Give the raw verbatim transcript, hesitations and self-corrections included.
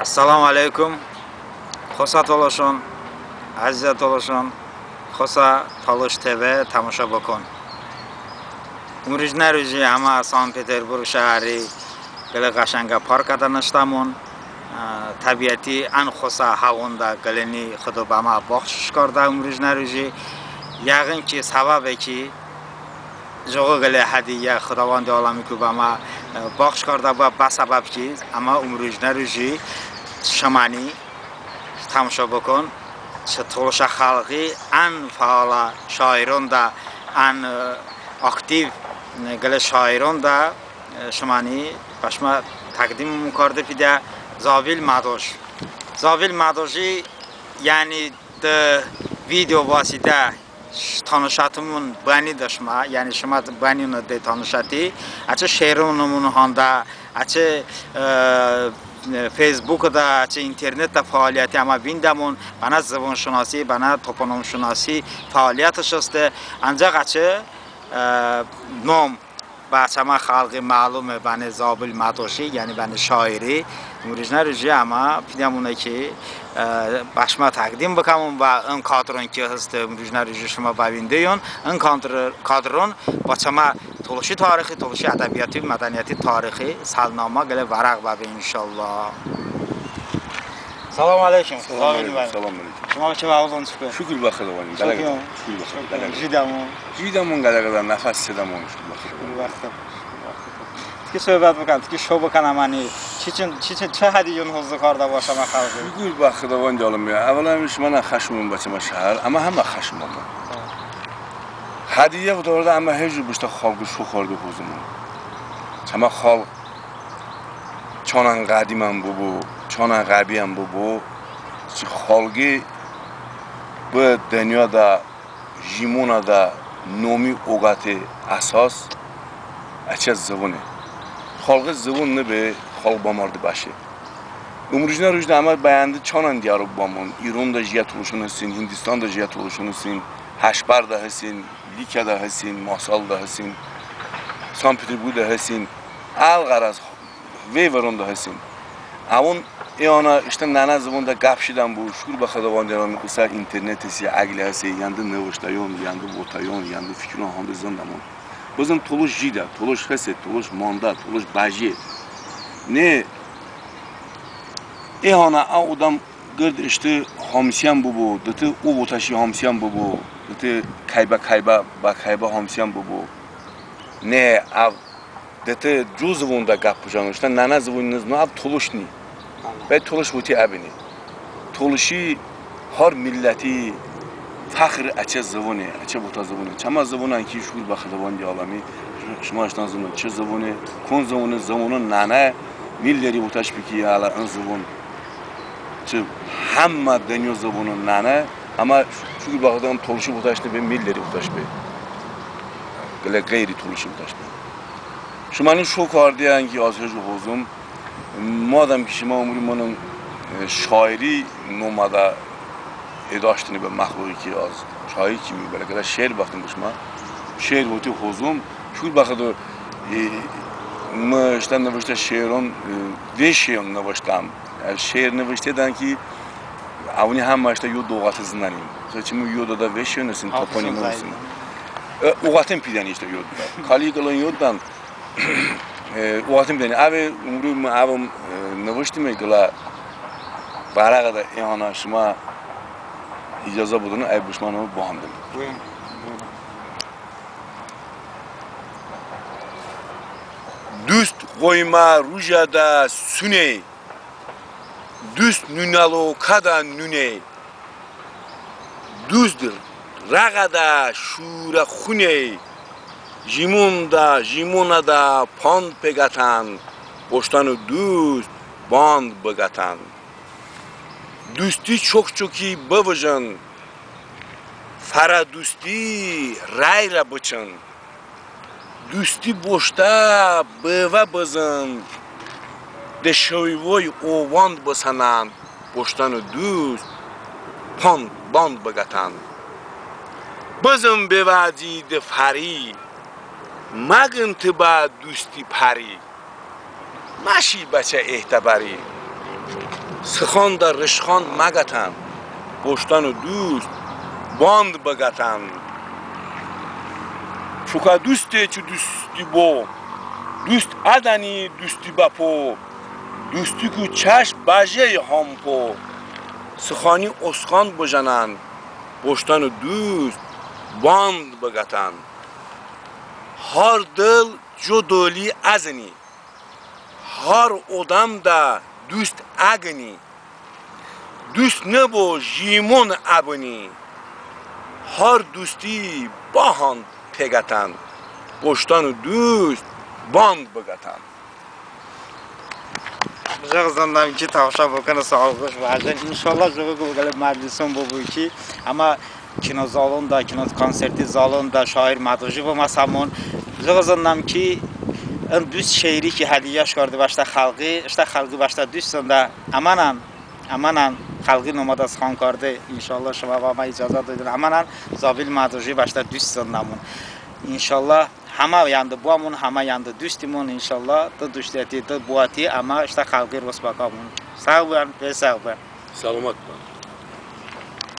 Səlomu ələykum. Xosə tolışon, əzizə tolışon, xosə Tolış TV təmoşo bıkon. Imrujnə ruji əmə Sankt-Peterburq şəhəri qılə qəşənqə parkədə nıştəmon. Ə, təbiəti ən xosə həvondə qıləyni Xıdo bəmə baxşış kardə ımrujnə ruji. Yəğın ki, səbəbe ki, jıqo qılə hədiyə Xıdovəndi aləmiku bəmə, ə, baxş kardə bə, bə səbəb ki, əmə ımrujnə ruji şıməni təmoşo bıkon, çı tolışə xəlği ən fəalə şaironədə, ən, ə, aktiv, ə, qılə şaironədə, ə, şıməni bə şımə təqdim karde pidə Zabil Mədoş. Zabil Mədoşi, yəni, de video vositə tanışətimon bəni de şımə, yəni şımə bəni de tanışəti. Əçəy şeronımon handə, əçəy, ə, Feysbukədə, əçəy internetədə fəaliyyəti əmə vindəmon, bənə zıvonşınosi, bənə toponimşınosi fəaliyyətış heste. Ancəx əçəy, ə, nom bə çəmə xəlği məlume, bənə Zabil Mədoşi, yəni bənə şairi. Imrujnə ruji əmə pidəmone ki, ə, bə şımə təqdim bıkəmon və ın kadron ki heste, ımrujnə ruji şımə bəvindeyon, ın kadr-, kadron bə çəmə tolışi tarixi, tolışi ədəbiyyati, mədəniyyəti tarixi səlnamə qılə vərəq bəbe, inşallah. Səlomu ələykum. Səlomu ələykum. Səlomu ələykum. Şımə çı, əhvol-əhval çokə? Şukur bə Xıdovəndi. Şukur. Şukur bə Xıdovəndi. Jidəmon. Jidəmon, qələqədə nəfəs çidəmon, şukur bə Xıdovəndi. Şukur bə Xıdovəndi. Tikə söhbət bıkən, tikə şo bıkən əməni. Çiçin, çiçin, çı hədiyon hozı kardə bə çəmə xəlği? Şukur bə Xıdovəndi aləmi. Əvvələn şımə nə xəşmon bə çəmə şəhər, əmə həmə xəşmon. Hə. Hədiyə votədə əmə hejo bəştə xəlği şo kardə hozımon. Çəmə xəlğ çanən ğədimən bıbu, çanən ğəbiyən bıbu, çı xəlği bı dınyoədə, jimonədə nomi oqəte əsos əçəy zıvone. Xəlği zıvon nıbe, xəlğ bəmarde bəşe. Imrujnə rujədə əmə bə yəndı çanən diyəro bəmon, İronədə jiyə tolışon hestin, Hindistanədə jiyə tolışon hestin, Həşbərdə hestin, Likədə hestin, Masaldə hestin, Sankt-Peterburqədə hestin, əlğərəz vey vıronədə hestin. Əvon iyənə ıştə nənə zıvonədə qəp jidən bu, şukur bə Xıdovəndi, ısə internet heste, əğlə heste, yəndı nıvıştəyon, yəndı votəyon, yəndı fikron handə zındəmon. Bızın tolış jidə, tolış heste, tolış mandə, tolış bəje. Ne, iyənə ə odəm qırd ıştı həmsiyən bıbu, dıtı o votəşi həmsiyən bıbu, dıtı kəybə, kəybə, bə kəybə həmsiyən bıbu. Ne, əv dıtı co zıvonədə qəp bıjəno, ıştə nənə zıvoni nızıno, əv tolış ni. Bəy tolış vote əbıni. Tolışi har milləti fəxr əçəy zıvone, əçəy votə zıvone. Çəmə zıvonən ki, şukur bə Xıdovəndi aləmi, şımə ıştən zıvonən çı zıvone, kon zıvone, zıvonon nənə, milləri votəşbe ki, hələ ın zıvon çı həmmə dınyo zıvonon nənə, əmə şukur bə Xıdo, tolışi votəşbe, milləri votəşbe. Qılə ğeyri tolışi votəşbe. Şıməni şo kardeyən ki, az hejo hozım. Madəm ki, şımə ımruj mınən, e, şairi nomədə edaştəni bə məxluği ki, az şair kimi, bə qılə şeir bəxtım bə şımə. Şeir vote hozım. Şukur bə Xıdo, e, mı ıştə nıvıştə şeiron, e, veşeyon nıvıştəm. Şeir nıvıştedən ki, əvoni həmmə ıştə yod oqəte zınənim. Çımı yodədə veşeyon hestin, toponimon hestin. E, oqətim pidəni ıştə yodədə. Kali qılon yodədən, e, oqətim pidəni. Əve ımruj mı əvım, e, nıvıştime qılə vərəğədə, iyənə şımə icazə bıdənən, əy bə şımə bohəmdəm. Buyurun, buyurun. Dust qoymə rujədə suney, dust nunəlokədə nuney, dust rəğədə şurə xuney, jimonədə, jimonədə pand peqətən, boştəni dust band bıqətən. Dusti çok-çoki bıvıjın, fərə dusti rəyrə bıçın. Dusti boştə bıvə bızın, de şoyvoy ovand bısənən, boştəni dust pand band bıqətən. Bızın bevəci de fəri, məqın tı bə dusti pəri. Məşi bəçəy ehtəbəri. Sıxandə rışxand məqətən, boştəno dust band bıqətən. Çokə duste çı dusti bo, dust ədəni dusti bəpo, dustiku çəş bəjəy hampo. Sıxani osxand bıjənən, boştəno dust band bıqətən. Har dıl co dıli əzıni, har odəmdə dust əqıni. Dust nıbo jimon əbıni, har dusti bə hand peqətən, boştəno dust band bıqətən. Jıqo zındəm ki, təmaşə bıkən, sağolun, xoş bəşən. İnşallah jıqo qılə məclison bıbu ki, əmə kinozalonədə, kinokonserti zalonədə şair Mədğıji bıməsəmon. Jıqo zındəm ki, ın dust şeiri ki, hədiyyəş kardə bəştə xəlqi, ıştə xəlqi bəştə dust zındə. Əmənən, əmənən xəlqi nomədə sıxan karde. İnşallah şımə bəmə icazə doydənon. Əmənən Zabil Mədğıji bəştə dust zındəmon. İnşallah həmə yəndı bıəmon, həmə yəndı dustimon. İnşallah dı dustəti, dı bıəti əmə ıştə xəlqi rost bıkəmon. Sağ bıbən, ve sağ bıbən. Səlomət bıbən.